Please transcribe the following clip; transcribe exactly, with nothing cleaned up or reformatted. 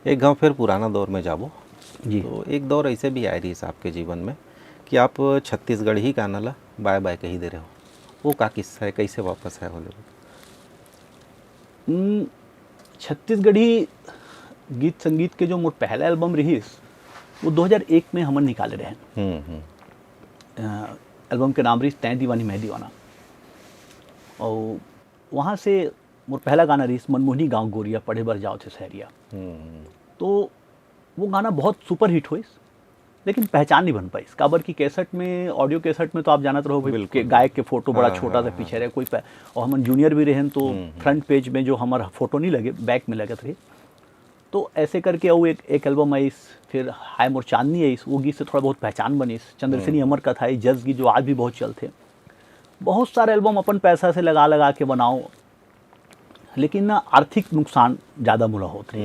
एक घाव फिर पुराना दौर में जाबो। जी। तो एक दौर ऐसे भी आए रहिस आपके जीवन में कि आप छत्तीसगढ़ी गाना ला बाय बाय कही दे रहे हो, वो का किस्सा है, कैसे वापस आए हो लोग? हम्म, छत्तीसगढ़ी गीत संगीत के जो मोर पहला एल्बम रहिस, वो दो हज़ार एक में हमन निकाले रहे। हम्म हम्म अ, एल्बम के नाम रहिस तैं दीवानी मैं दीवाना। और वहाँ से मोर पहला गाना रहिस मनमोहनी गाँव गोरिया पढ़े बर जाओ थे सहरिया। हम्म तो वो गाना बहुत सुपर हिट होइस, लेकिन पहचान नहीं बन पाइस। काबर कि कैसेट में, ऑडियो कैसेट में तो आप जानत रहो भाई, बिल्कुल। के गायक के फोटो बड़ा हाँ, छोटा हाँ, सा हाँ। पीछे रहे, कोई पह-, और हमन जूनियर भी रहेन तो हम्म, हम्म। फ्रंट पेज में जो हमारा फोटो नहीं लगे, बैक में लगत रहे। तो ऐसे करके वो एक, एक एल्बम आइस, फिर हाय मोर चांदनी आइस, वो गीत से थोड़ा बहुत पहचान बनिस। चंद्रसेनी हम्म। अमर कथा आई, जस गीत जो आज भी बहुत चलते। बहुत सारे एल्बम अपन पैसा से लगा लगा के बनाओ, लेकिन ना आर्थिक नुकसान ज़्यादा मोला होत रहे।